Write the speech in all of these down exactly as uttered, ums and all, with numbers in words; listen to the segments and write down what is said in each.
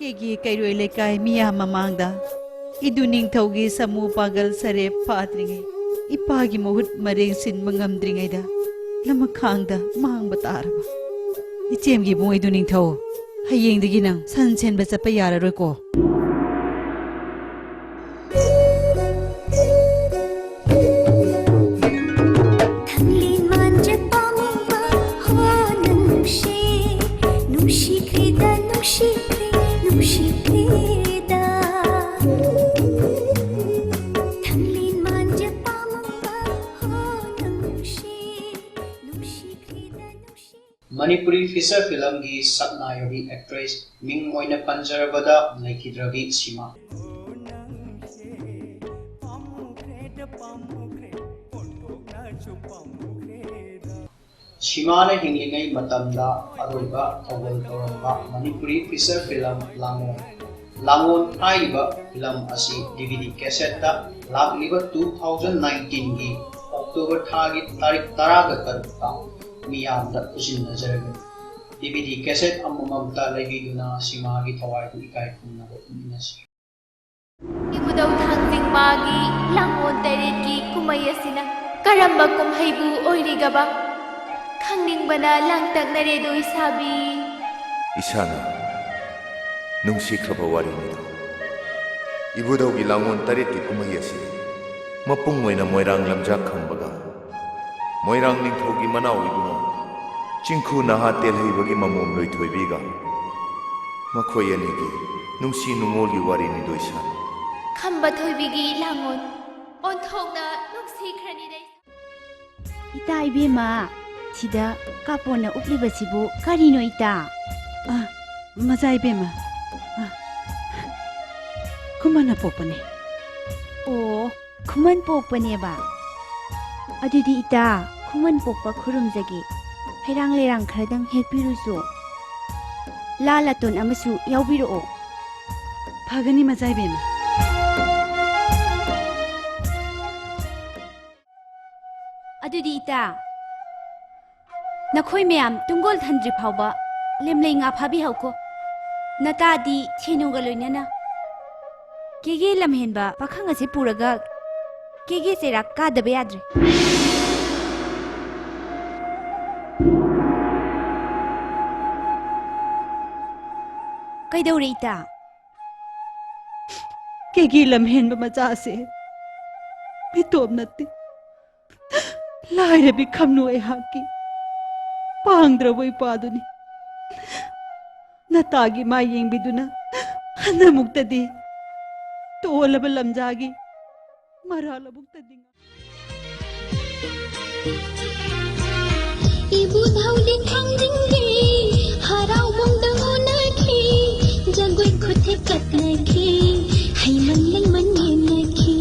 ꯑꯩꯒꯤ ꯀꯩꯔꯣꯏ ꯂꯩꯀꯥꯏ ꯃꯤꯌꯥꯝ ꯃꯃꯥꯡꯗ ꯏꯗꯨ ꯅꯤꯡꯊꯧꯒꯤ ꯁꯥꯃꯨ ꯄꯥꯒꯜ ꯁꯔꯦꯞ ꯐꯥꯗ꯭ꯔꯤꯉꯩ, ꯏꯄꯥꯒꯤ ꯃꯍꯨꯠ ꯃꯔꯦꯡ ꯁꯤꯟꯕ ꯉꯝꯗ꯭ꯔꯤꯉꯩꯗ ꯂꯃꯈꯥꯡꯗ ꯃꯥꯡꯕ ꯇꯥꯔꯕ ꯏꯆꯦꯝꯒꯤ ꯏꯕꯨꯡ ꯏꯗꯨ ꯅꯤꯡꯊꯧ, ꯍꯌꯦꯡꯗꯒꯤ ꯅꯪ ꯁꯟ ꯁꯦꯟꯕ ꯆꯠꯄ ꯌꯥꯔꯔꯣꯏꯀꯣ꯫ ꯊꯥꯡꯂꯦꯟ ꯃꯥꯟꯖ ꯄꯥꯝꯃꯨꯕ ꯍꯣ ꯅꯪꯁꯦ, ꯅꯨꯡꯁꯤꯈ꯭ꯔꯦꯗ, ꯅꯨꯡꯁꯤꯈ꯭ꯔꯦ, ꯅꯨꯡꯁꯤꯈ꯭ꯔꯦꯗ꯫ ꯊꯥꯡꯂꯦꯟ ꯃꯥꯟꯖ ꯄꯥꯝꯃꯨꯕ ꯍꯣ ꯅꯪꯁꯦ, ꯅꯨꯡꯁꯤꯈ꯭ꯔꯦꯗ, ꯅꯨꯡꯁꯤ Manipuri feature filmꯒꯤ ꯁꯛꯅꯥꯏꯔꯕꯤ actress, ꯃꯤꯡ ꯑꯣꯏꯅ ꯄꯟꯖꯔꯕꯗ ꯂꯩꯈꯤꯗ꯭ꯔꯕꯤ ꯁꯤꯃꯥ꯫ ꯁꯤꯃꯥꯅ ꯍꯤꯡꯂꯤꯉꯩ ꯃꯇꯝꯗ ꯑꯔꯣꯏꯕ ꯊꯧꯒꯜ ꯇꯧꯔꯝꯕ ꯃꯅꯤꯄꯨꯔꯤ feature film ꯂꯥꯡꯑꯣꯟ꯫ ꯂꯥꯡꯑꯣꯟ ꯍꯥꯏꯔꯤꯕ film ꯑꯁꯤ DVD cassetteꯇ ꯂꯥꯛꯂꯤꯕ two thousand nineteenꯒꯤ October ꯊꯥꯒꯤ ꯇꯥꯔꯤꯛ ꯇꯔꯥꯒ ꯇꯔꯨꯛꯇ ꯃꯤꯌꯥꯝꯗ ꯈꯨꯠꯁꯤꯟꯅꯖꯔꯒꯅꯤ꯫ DVD cassette ꯑꯃꯃꯝꯇ ꯂꯩꯕꯤꯗꯨꯅ ꯁꯤꯃꯥꯒꯤ ꯊꯋꯥꯏꯕꯨ ꯏꯀꯥꯏ ꯈꯨꯝꯅꯕ ꯎꯠꯃꯤꯟꯅꯁꯤ꯫ ꯏꯕꯨꯙꯧ ꯊꯥꯡꯖꯤꯡꯃꯥꯒꯤ ꯂꯥꯡꯑꯣꯟ ꯇꯔꯦꯠꯀꯤ ꯀꯨꯝꯍꯩ ꯑꯁꯤꯅ ꯀꯔꯝꯕ ꯀꯨꯝꯍꯩꯕꯨ ꯑꯣꯏꯔꯤꯒꯕ? ꯈꯪꯅꯤꯡꯕꯅ ꯂꯥꯡꯇꯛꯅꯔꯦꯗꯣ ꯏꯁꯥꯕꯤ꯫ ꯏꯁꯥꯅ ꯅꯨꯡꯁꯤꯈ꯭ꯔꯕ ꯋꯥꯔꯤꯅꯤꯗꯣ꯫ ꯏꯕꯨꯙꯧꯒꯤ ꯂꯥꯡꯑꯣꯟ ꯇꯔꯦꯠꯀꯤ ꯀꯨꯝꯍꯩ ꯑꯁꯤ ꯃꯄꯨꯡ ꯑꯣꯏꯅ ꯃꯣꯏꯔꯥꯡ ꯂꯝꯖꯥ ꯈꯪꯕꯒ ꯃꯣꯏꯔꯥꯡ ꯅꯤꯡꯊꯧꯒꯤ ꯃꯅꯥꯎ ꯏꯕꯨꯡꯉꯣ ꯆꯤꯡꯈꯨ ꯅꯍꯥ ꯇꯦꯜꯍꯩꯕꯒꯤ ꯃꯃꯣꯝ ꯂꯣꯏꯊꯣꯏꯕꯤꯒ ꯃꯈꯣꯏ ꯑꯅꯤꯒꯤ ꯅꯨꯡꯁꯤ ꯅꯨꯡꯉꯣꯜꯒꯤ ꯋꯥꯔꯤꯅꯤꯗꯣ ꯏꯁꯥꯅ꯫ ꯈꯝꯕ ꯊꯣꯏꯕꯤꯒꯤ ꯂꯥꯡꯑꯣꯟ ꯑꯣꯟꯊꯣꯛꯅ ꯅꯨꯡꯁꯤꯈ꯭ꯔꯅꯤꯗ꯫ ꯏꯇꯥ ꯏꯕꯦꯝꯃ, ꯁꯤꯗ ꯀꯥꯄꯣꯟꯅ ꯎꯞꯂꯤꯕꯁꯤꯕꯨ ꯀꯔꯤꯅꯣ ꯏꯇꯥ? ꯑ, ꯃꯆꯥ ꯏꯕꯦꯝꯃ, ꯑ, ꯈꯨꯃꯟꯅ ꯄꯣꯛꯄꯅꯦ꯫ ꯑꯣ, ꯈꯨꯃꯟ ꯄꯣꯛꯄꯅꯦꯕ꯫ ꯑꯗꯨꯗꯤ ꯏꯇꯥ, ꯈꯨꯃꯟ ꯄꯣꯛꯄ ꯈꯨꯔꯨꯝꯖꯒꯦ꯫ ꯍꯩꯔꯥꯡ ꯂꯩꯔꯥꯡ ꯈꯔꯗꯪ ꯍꯦꯛꯄꯤꯔꯨꯆꯣ꯫ ꯂꯥ ꯂꯥꯇꯣꯟ ꯑꯃꯁꯨ ꯌꯥꯎꯕꯤꯔꯛꯑꯣ꯫ ꯐꯒꯅꯤ ꯃꯆꯥ ꯏꯕꯦꯝꯃ꯫ ꯑꯗꯨꯗꯤ ꯏꯇꯥ, ꯅꯈꯣꯏ ꯃꯌꯥꯝ ꯇꯨꯡꯒꯣꯜ ꯊꯟꯗ꯭ꯔꯤ ꯐꯥꯎꯕ ꯂꯦꯝꯂꯩ ꯉꯥ ꯐꯥꯕꯤꯍꯧꯈꯣ꯫ ꯅꯇꯥꯗꯤ ꯁꯦꯅꯨꯒ ꯂꯣꯏꯅꯅ ꯀꯦꯒꯦ ꯂꯝꯍꯦꯟꯕ ꯄꯥꯈꯪ ꯑꯁꯤ ꯄꯨꯔꯒ ꯀꯦꯒꯦ ꯆꯩꯔꯥꯛ ꯀꯥꯗꯕ ꯌꯥꯗ꯭ꯔꯦ꯫ ꯀꯩꯗꯧꯔꯦ ꯏꯇꯥ? ꯀꯦꯒꯦ ꯂꯝꯍꯦꯟꯕ ꯃꯆꯥꯁꯦ ꯃꯤꯇꯣꯞ ꯅꯠꯇꯦ꯫ ꯂꯥꯏꯔꯕꯤ ꯈꯝꯅꯨ ꯑꯩꯍꯥꯛꯀꯤ ꯄꯥꯡꯗ꯭ꯔꯕ ꯏꯄꯥꯗꯨꯅꯤ꯫ ꯅꯇꯥꯒꯤ ꯃꯥꯏ ꯌꯦꯡꯕꯤꯗꯨꯅ ꯍꯟꯗꯃꯨꯛꯇꯗꯤ ꯇꯣꯜꯂꯕ ꯂꯝꯖꯥꯒꯤ ꯃꯔꯥ ꯂꯧꯕꯨꯛꯇꯗꯤ ꯉꯥ- ꯏꯕꯨꯙꯧꯗꯤ ꯈꯪꯖꯤꯟꯒꯦ, ꯍꯔꯥꯎꯕꯨꯡꯗ ꯎꯅꯈꯤ, ꯖꯒꯣꯏ ꯈꯨꯊꯦꯛ ꯀꯠꯅꯈꯤ, ꯍꯩꯃꯟ ꯂꯩꯃꯟ ꯌꯦꯡꯅꯈꯤ꯫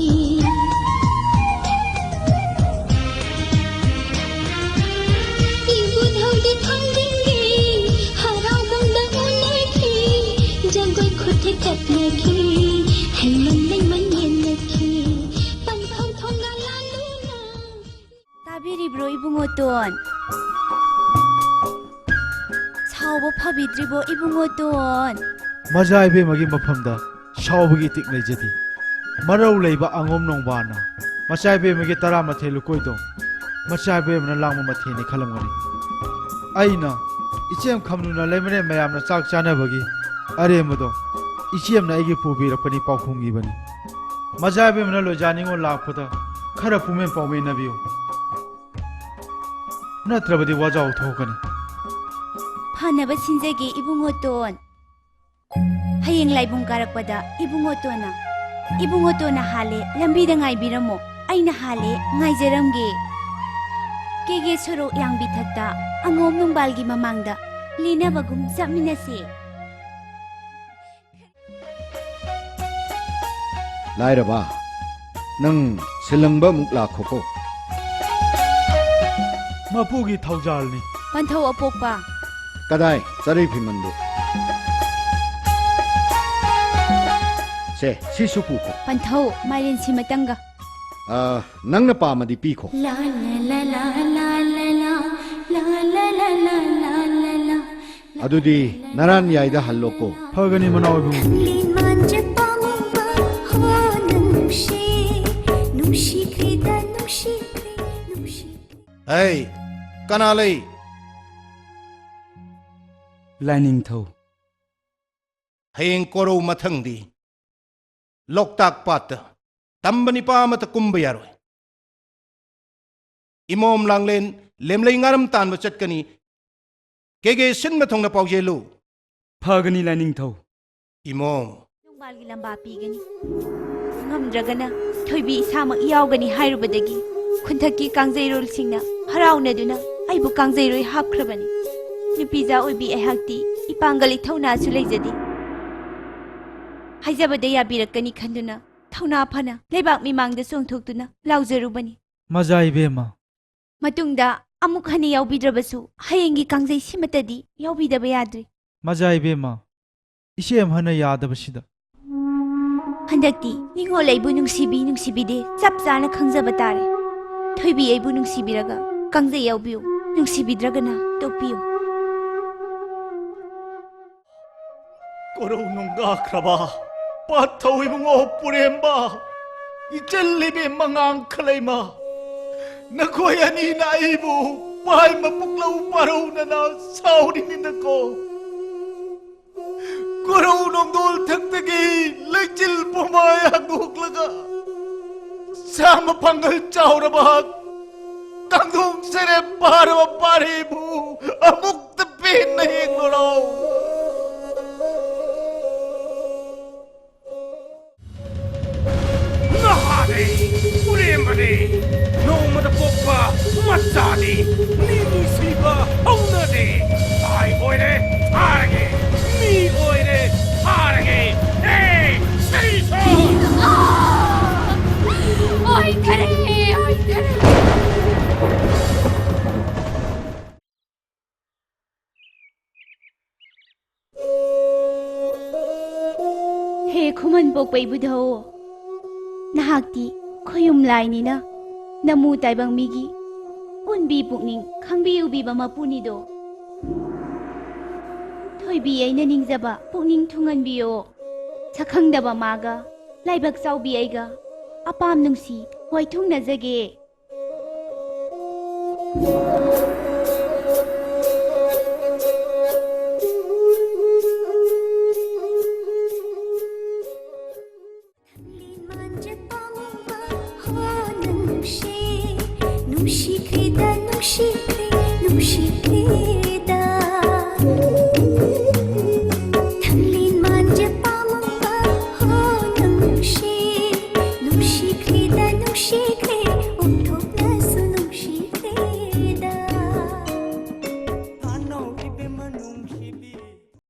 ꯏꯕꯨꯙꯧꯗꯤ ꯈꯪꯖꯤꯟꯒꯦ, ꯍꯔꯥꯎꯕꯨꯡꯗ ꯎꯅꯈꯤ, ꯖꯒꯣꯏ ꯈꯨꯊꯦꯛ ꯀꯠꯅꯈꯤ, ꯍꯩꯃꯟ ꯂꯩꯃꯟ ꯌꯦꯡꯅꯈꯤ, ꯄꯟꯊꯧ ꯊꯣꯡꯒꯥꯜ ꯂꯥꯜꯂꯨꯅ꯫ ꯇꯥꯕꯤꯔꯤꯕ꯭ꯔꯣ ꯏꯕꯨꯡꯉꯣꯇꯣꯟ? ꯁꯥꯎꯕ ꯐꯕꯤꯗ꯭ꯔꯤꯕꯣ ꯏꯕꯨꯡꯉꯣꯇꯣꯟ? ꯃꯆꯥ ꯏꯕꯦꯝꯃꯒꯤ ꯃꯐꯝꯗ ꯁꯥꯎꯕꯒꯤ ꯏꯇꯤꯛ ꯂꯩꯖꯗꯦ꯫ ꯃꯔꯧ ꯂꯩꯕ ꯑꯉꯣꯝ ꯅꯣꯡꯕꯥꯟꯅ ꯃꯆꯥ ꯏꯕꯦꯝꯃꯒꯤ ꯇꯔꯥꯃꯥꯊꯣꯏ ꯂꯨꯀꯣꯏꯗꯣ ꯃꯆꯥ ꯏꯕꯦꯝꯃꯅ ꯂꯥꯡꯕ ꯃꯊꯦꯜꯅꯤ ꯈꯜꯂꯝꯒꯅꯤ꯫ ꯑꯩꯅ ꯏꯆꯦꯝ ꯈꯝꯅꯨꯅ ꯂꯩꯃꯔꯦꯟ ꯃꯌꯥꯝꯅ ꯆꯥꯛ ꯆꯥꯅꯕꯒꯤ ꯑꯔꯦꯝꯕꯗꯣ ꯏꯆꯦꯝꯅ ꯑꯩꯒꯤ ꯄꯨꯕꯤꯔꯛꯄꯅꯤ ꯄꯥꯎꯈꯨꯝꯒꯤꯕꯅꯤ꯫ ꯃꯆꯥ ꯏꯕꯦꯝꯃꯅ ꯂꯣꯏꯖꯥ ꯅꯤꯉꯣꯜ ꯂꯥꯛꯄꯗ ꯈꯔ ꯄꯨꯃꯦꯟ ꯄꯥꯎꯃꯦꯟꯅꯕꯤꯌꯨ꯫ ꯅꯠꯇ꯭ꯔꯕꯗꯤ ꯋꯥꯖꯥꯎ ꯊꯣꯛꯀꯅꯤ꯫ ꯐꯅꯕ ꯁꯤꯟꯖꯒꯦ ꯏꯕꯨꯡꯉꯣꯇꯣꯟ꯫ ꯍꯌꯦꯡ ꯂꯥꯏꯕꯨꯡ ꯀꯥꯔꯛꯄꯗ ꯏꯕꯨꯡꯉꯣꯇꯣꯟꯅ, ꯏꯕꯨꯡꯉꯣꯇꯣꯟꯅ ꯍꯥꯜꯂꯦ, ꯂꯝꯕꯤꯗ ꯉꯥꯏꯕꯤꯔꯝꯃꯣ, ꯑꯩꯅ ꯍꯥꯜꯂꯦ, ꯉꯥꯏꯖꯔꯝꯒꯦ꯫ ꯀꯦꯒꯦ ꯁꯣꯔꯣꯛ ꯌꯥꯡꯕꯤ ꯊꯛꯇ ꯑꯉꯣꯝ ꯅꯨꯡꯕꯥꯜꯒꯤ ꯃꯃꯥꯡꯗ ꯂꯦꯟꯅꯕꯒꯨꯝ ꯆꯠꯃꯤꯟꯅꯁꯦ꯫ ꯂꯥꯏꯔꯕ, ꯅꯪ ꯁꯤꯜꯂꯪꯕ ꯑꯃꯨꯛ ꯂꯥꯛꯈꯣꯀꯣ꯫ ꯃꯄꯨꯒꯤ ꯊꯧꯖꯥꯜꯅꯤ꯫ ꯄꯟꯊꯧ ꯑꯄꯣꯛꯄ꯫ ꯀꯗꯥꯏ ꯆꯔꯩ ꯐꯤꯃꯟꯗꯨ? ꯁꯦ, ꯁꯤꯁꯨ ꯄꯨꯈꯣ꯫ ꯄꯟꯊꯧ, ꯃꯥꯏꯔꯦꯟ ꯁꯤ ꯃꯇꯪꯒ꯫ ꯑ, ꯅꯪꯅ ꯄꯥꯝꯃꯗꯤ ꯄꯤꯈꯣ꯫ ꯂꯥ ꯂꯥ ꯂꯥ ꯂꯥ ꯂꯥ ꯂꯥ ꯂꯥ ꯂꯥ ꯂꯥ ꯂꯥ ꯂꯥ ꯂꯥ꯫ ꯑꯗꯨꯗꯤ ꯅꯔꯥꯟꯌꯥꯏꯗ ꯍꯜꯂꯣꯀꯣ꯫ ꯐꯒꯅꯤ, ꯃꯅꯥꯎ ꯏꯕꯨꯡꯉꯣ꯫ ꯂꯦꯟ ꯃꯥꯟꯖ ꯄꯥꯝꯃꯨꯕ ꯍꯣ ꯅꯪ ꯅꯨꯡꯁꯤ, ꯅꯨꯡꯁꯤꯈ꯭ꯔꯦꯗ, ꯅꯨꯡꯁꯤꯈ꯭ꯔꯦ, ꯅꯨꯡꯁꯤ꯫ ꯍꯩ, ꯀꯅꯥ ꯂꯩ? ꯂꯥꯏꯅꯤꯡꯊꯧ꯫ ꯍꯌꯦꯡ ꯀꯣꯔꯧ ꯃꯊꯪꯗꯤ ꯂꯣꯛꯇꯥꯛ ꯄꯥꯠꯇ ꯇꯝꯕ ꯅꯤꯄꯥ ꯑꯃꯠꯇ ꯀꯨꯝꯕ ꯌꯥꯔꯣꯏ꯫ ꯏꯃꯣꯝ ꯂꯥꯡꯂꯦꯟ ꯂꯦꯝꯂꯩ ꯉꯥꯔꯝ ꯇꯥꯟꯕ ꯆꯠꯀꯅꯤ꯫ ꯀꯦꯒꯦ ꯁꯤꯟꯕ ꯊꯨꯡꯅ ꯄꯥꯎꯖꯦꯜꯂꯨ꯫ ꯐꯒꯅꯤ ꯂꯥꯏꯅꯤꯡꯊꯧ꯫ ꯏꯃꯣꯝ꯫ ꯅꯣꯡꯕꯥꯜꯒꯤ ꯂꯝꯕꯥ ꯄꯤꯒꯅꯤ꯫ ꯉꯝꯗ꯭ꯔꯒꯅ ꯊꯣꯏꯕꯤ ꯏꯁꯥꯃꯛ ꯌꯥꯎꯒꯅꯤ ꯍꯥꯏꯔꯨꯕꯗꯒꯤ ꯈꯨꯟꯊꯛꯀꯤ ꯀꯥꯡꯖꯩꯔꯣꯜꯁꯤꯡꯅ ꯍꯔꯥꯎꯅꯗꯨꯅ ꯑꯩꯕꯨ ꯀꯥꯡꯖꯩꯔꯣꯏ ꯍꯥꯞꯈ꯭ꯔꯕꯅꯤ꯫ ꯅꯨꯄꯤꯖꯥ ꯑꯣꯏꯕꯤ ꯑꯩꯍꯥꯛꯇꯤ ꯏꯄꯥꯡꯒꯜ ꯏꯊꯧꯅꯥꯁꯨ ꯂꯩꯖꯗꯦ꯫ ꯍꯥꯏꯖꯕꯗ ꯌꯥꯕꯤꯔꯛꯀꯅꯤ ꯈꯟꯗꯨꯅ ꯊꯧꯅꯥ ꯐꯅ ꯂꯩꯕꯥꯛ ꯃꯤꯃꯥꯡꯗ ꯆꯣꯡꯊꯣꯛꯇꯨꯅ ꯂꯥꯎꯖꯔꯨꯕꯅꯤ꯫ ꯃꯖꯥ ꯏꯕꯦꯝꯃ꯫ ꯃꯇꯨꯡꯗ ꯑꯃꯨꯛ ꯍꯟꯅ ꯌꯥꯎꯕꯤꯗ꯭ꯔꯕꯁꯨ ꯍꯌꯦꯡꯒꯤ ꯀꯥꯡꯖꯩ ꯁꯤꯃꯇꯗꯤ ꯌꯥꯎꯕꯤꯗꯕ ꯌꯥꯗ꯭ꯔꯤ꯫ ꯃꯖꯥ ꯏꯕꯦꯝꯃ, ꯏꯆꯦ ꯑꯃꯅ ꯌꯥꯗꯕꯁꯤꯗ꯫ ꯍꯟꯗꯛꯇꯤ ꯅꯤꯉꯣꯜ ꯑꯩꯕꯨ ꯅꯨꯡꯁꯤꯕꯤ ꯅꯨꯡꯁꯤꯕꯤꯗꯦ ꯆꯞ ꯆꯥꯅ ꯈꯪꯖꯕ ꯇꯥꯔꯦ꯫ ꯊꯣꯏꯕꯤ ꯑꯩꯕꯨ ꯅꯨꯡꯁꯤꯕꯤꯔꯒ ꯀꯥꯡꯖꯩ ꯌꯥꯎꯕꯤꯌꯨ, ꯅꯨꯡꯁꯤꯕꯤꯗ꯭ꯔꯒꯅ ꯇꯣꯛꯄꯤꯌꯨ꯫ ꯀꯣꯔꯧ ꯅꯣꯡꯗꯥꯈ꯭ꯔꯕ ꯄꯥꯟꯊꯧ ꯏꯕꯨꯡꯉꯣ ꯄꯨꯔꯦꯝꯕ, ꯏꯆꯜ ꯏꯕꯦꯝꯃ ꯉꯥꯡꯈꯂꯩꯃ, ꯅꯈꯣꯏ ꯑꯅꯤꯅ ꯑꯩꯕꯨ ꯄꯥꯏ ꯃꯄꯨꯛꯂꯧ ꯄꯥꯔꯧꯅꯅ ꯁꯥꯎꯔꯤꯅꯤꯅꯀꯣ꯫ ꯀꯣꯔꯧ ꯅꯣꯡꯗꯣꯜ ꯊꯛꯇꯒꯤ ꯂꯩꯆꯤꯜ ꯄꯨꯝꯕ ꯍꯥꯡꯗꯣꯛꯂꯒ ꯁꯥ ꯃꯄꯥꯡꯒꯜ ꯆꯥꯎꯔꯕ ꯀꯥꯡꯗꯣꯡ ꯁꯦꯔꯦꯞ ꯄꯥꯔꯕ ꯄꯥꯔꯤꯕꯨ ꯑꯃꯨꯛꯇ ꯄꯦꯟꯅ ꯌꯦꯡꯂꯨꯔꯣ꯫ ꯅꯍꯥꯅꯤ, ꯎꯔꯦꯝꯕꯅꯤ, ꯅꯣꯡꯃꯗ ꯄꯣꯛꯄ ꯃꯆꯥꯅꯤ, ꯃꯤ ꯅꯨꯡꯁꯤꯕ ꯍꯧꯅꯗꯦ꯫ ꯂꯥꯏ ꯑꯣꯏꯔꯦ ꯊꯥꯔꯒꯦ, ꯃꯤ ꯑꯣꯏꯔꯦ ꯊꯥꯔꯒꯦ꯫ ꯍꯦ, ꯁꯤꯁꯣ! ꯑꯣꯏꯈꯔꯦ, ꯑꯣꯏꯈꯔꯦ꯫ ꯍꯦ ꯈꯨꯃꯟ ꯄꯣꯛꯄ ꯏꯕꯨꯙꯧ, ꯅꯍꯥꯛꯇꯤ ꯈꯣꯌꯨꯝ ꯂꯥꯏꯅꯤꯅ ꯅꯃꯨ ꯇꯥꯏꯕꯪ ꯃꯤꯒꯤ ꯄꯨꯟꯕꯤ ꯄꯨꯛꯅꯤꯡ ꯈꯪꯕꯤ ꯎꯕꯤꯕ ꯃꯄꯨꯅꯤꯗꯣ꯫ ꯑꯣꯏꯕꯤ ꯑꯩꯅ ꯅꯤꯡꯖꯕ ꯄꯨꯛꯅꯤꯡ ꯊꯨꯡꯍꯟꯕꯤꯌꯣ꯫ ꯁꯛꯈꯪꯗꯕ ꯃꯥꯒ ꯂꯥꯏꯕꯛ ꯆꯥꯎꯕꯤ ꯑꯩꯒ ꯑꯄꯥꯝ ꯅꯨꯡꯁꯤ ꯋꯥꯏꯊꯨꯡꯅꯖꯒꯦ꯫